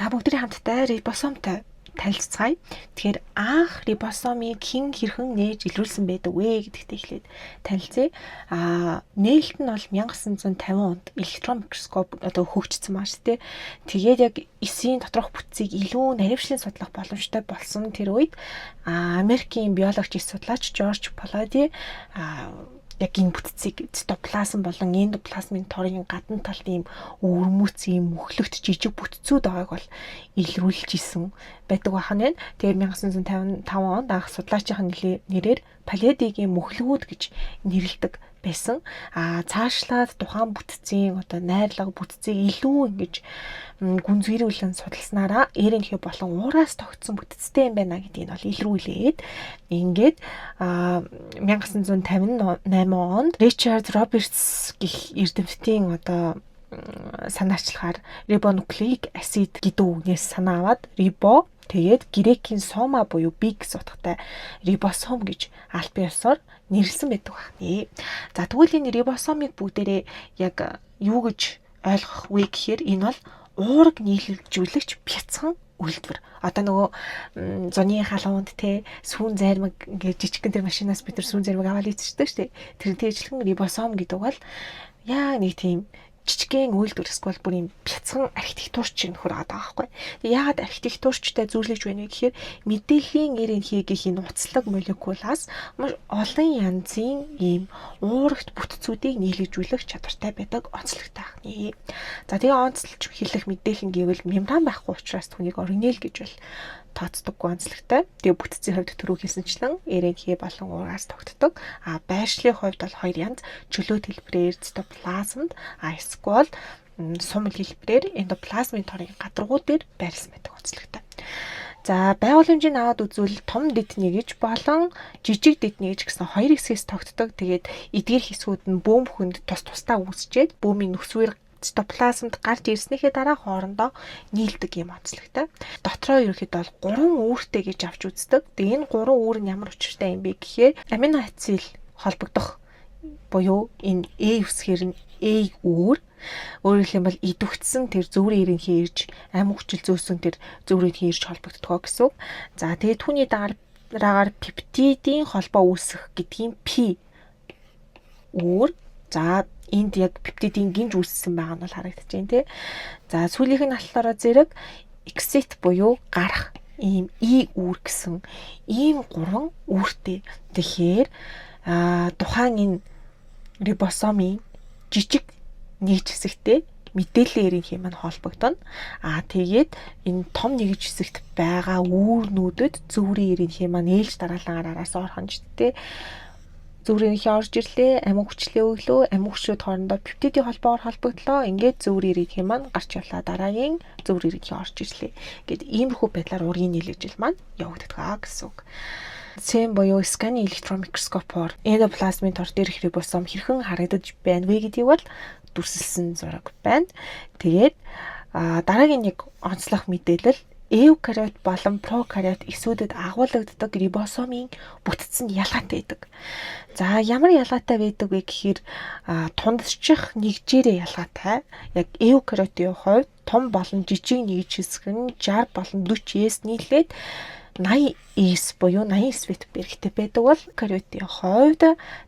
За, бүгдийн хамтдаа рибосомтой танилцацгаая. Тэгэхээр анх рибосомыг хэн, хэрхэн нээж илрүүлсэн байдаг вэ гэдэгт эхлээд танилцъя. Нээлт нь бол 1950 онд электрон микроскоп одоо хөгжсөн байгаа шүү дээ. Тэгээд яг эсийн доторх бүтцийг илүү нарийвчлан судлах боломжтой болсон тэр үед Америкийн биологч, эс судлаач Жорж Палади яг энэ бүтцийг, цитоплазм болон эндоплазмын торын гадна талд ийм өвөрмөц, ийм мөхлөгт жижиг бүтцүүд байгааг бол илрүүлж исэн байдаг байна. Тэгээд 1955 онд анх судлаачийн нэрээр Палладигийн мөхлөгүүд гэж нэрлэдэг байсан. Цаашлаад тухайн бүтцийн одоо найрлага, бүтцийг илүү ингэж гүнзгийрүүлэн судалснараа РНХ болон уураас тогтсон бүтцтэй юм байна гэдгийг нь бол илрүүлээд, ингээд 1958 онд Ричард Робертс гэх эрдэмтдийн одоо санаачлагаар рибонуклеик acid гэдэг үгнээс санаа аваад, рибо, тэгээд грекийн сома буюу бие гэсэн утгатай рибосом гэж албан ёсоор нэрлсэн байдаг байна. За, тэгвэл энэ рибосомыг бүгдээрээ яг юу гэж ойлгох вэ гэхээр энэ бол уураг нийлүүлжүүлэгч бяцхан үйлдвэр. Одоо нөгөө зуны халуунд те сүүн зайрмаг, ингээд жижигхэн тэр машинаас бид нар сүүн зайрмаг аваад идчихдэг шүү дээ. Тэрнтэй ижилхэн рибосом гэдэг бол яа нэг тийм жижигхэн үйлдвэр эсвэл бүр юм бяцхан архитектурч шиг нөхөр байгаа байхгүй. Тэгээ яагаад архитектурчтай зүйрлэж байна вэ гэхээр мэдээллийн РНХ-ийн нууцлаг молекулаас маш олон янзын ийм уурагт бүтцүүдийг нийлэгжүүлэх чадвартай байдаг онцлогтой байна. За, тэгээ онцлж хэлэх мэдээлэл гэвэл мембран байхгүй учраас түүнийг органел гэж бол тооцдоггүй онцлогтой. Тэгээ бүтцийн хувьд түрүү хэлсэнчлэн РНХ болон уураас тогтдог. Байршлын хувьд бол хоёр янз: чөлөөт хэлбэрээр цитоплазмд, эсвэл сум хэлбэрээр эндоплазмын торын гадаргуу дээр байрлсан байдаг онцлогтой. За, байгууламжийг аваад үзвэл том дэд нэгж болон жижиг дэд нэгж гэсэн хоёр хэсгээс тогтдог. Тэгээд эдгээр хэсгүүд нь бөөм хүнд тус тусдаа үүсчээд бөөмийн нүсвэр цитоплазмд гарч ирснийхээ дараа хоорондоо нийлдэг юм онцлогтой. Дотроо ерөнхийдөө бол гурван үүртэй гэж авч үздэг. Тэгээ энэ гурван үүр нь ямар учиртай юм бэ гэхээр амино ацил холбогдох буюу энэ A үсгээр нь A үүр. Өөрөөр хэлбэл идэвхтсэн тэр зөвөр эренхий ирж, амь хүчил зөөсөн тэр зөвөр эренхий ирж холбогддог гэсэн үг. За, тэгээд түүний дараагаар пептидийн холбоо үүсэх гэдгийн P үүр. За, энд яг пептидийн гинж үүссэн байгаа нь бол харагдаж байна тий. За, сүүлийнх нь болохоор зэрэг exit буюу гарах ийм E үүр гэсэн ийм гурван үүртэй. Тэгэхээр тухайн энэ рибосомын жижиг нэгж хэсэгтээ мэдээллийн эрийн маань холбогдоно. Тэгээд энэ том нэгж хэсэгт байгаа үүрнүүдэд зөврийн эрийн маань ээлж дараалангаар араас орхон ч тий зөврийн эрхий орж ирлээ, амин хүчлээ өглөө, амин хүчлүүд хоорондоо пептидийн холбоогоор холбогдлоо. Ингээд зөврийн эрхий маань гарч явлаа. Дараагийн зөврийн эрхий орж ирлээ. Ингээд иймэрхүү байдлаар ургийн нийлэгжил маань явагддаг гэсэн үг. SEM буюу сканы электрон микроскопоор эндоплазмын тор дээрх рибосом хэрхэн харагдаж байна вэ гэдгийг бол дүрсэлсэн зураг байна. Тэгээд дараагийн нэг онцлог мэдээлэл: эукариот болон прокариот эсүүдэд агуулгаддаг рибосомын бүтц нь ялгаатай байдаг. За, ямар ялгаатай байдаг вэ гэхээр тундчих нэгжээрээ ялгаатай. Яг эукариотын хувьд том болон жижиг нэгж хэсэг нь 60 болон 40 S нийлээд 80 S буюу 80 свет бэрэгтэй байдаг бол кариотын хувьд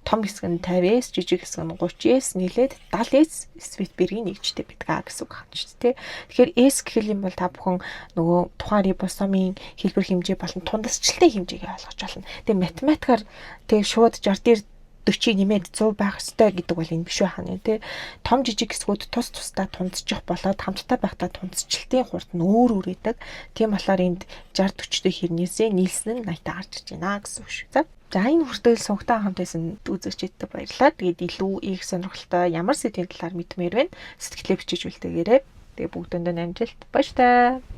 том хэсэг нь 50 S, жижиг хэсэг нь 30 S нийлээд 70 S свет бэргийн нэгжтэй байдаг гэсэн үг байна шүү дээ. Тэгэхээр S гэх юм бол та бүхэн нөгөө тухайн рибосомын хэлбэр хэмжээ болон тундасчлалтын хэмжээг ойлгож байна. Тэгээ математикаар тэгээ шууд 60 дээр 40-ийг нэмээд 100 байх ёстой гэдэг бол энэ биш байх нь тий. Том жижиг хэсгүүд тус тусдаа тунцчих болоод хамтдаа байхдаа тунцчлалтын хурд нь өөр өөр байдаг. Тийм болохоор энд 60 40-тэй хэрнээсээ нийлсэн нь 80 та гарч иж байна гэсэн үг шүү. За, энэ хүртэл сувагтаа хамт байсан үзэгчдэд баярлалаа. Тэгээд илүү их сонирхолтой ямар сэдвийн талаар мэдмээр байна? Сэтгэлээ бичиж үлдээгээрэй. Тэгээ бүгдэнд нь амжилт. Баяртай.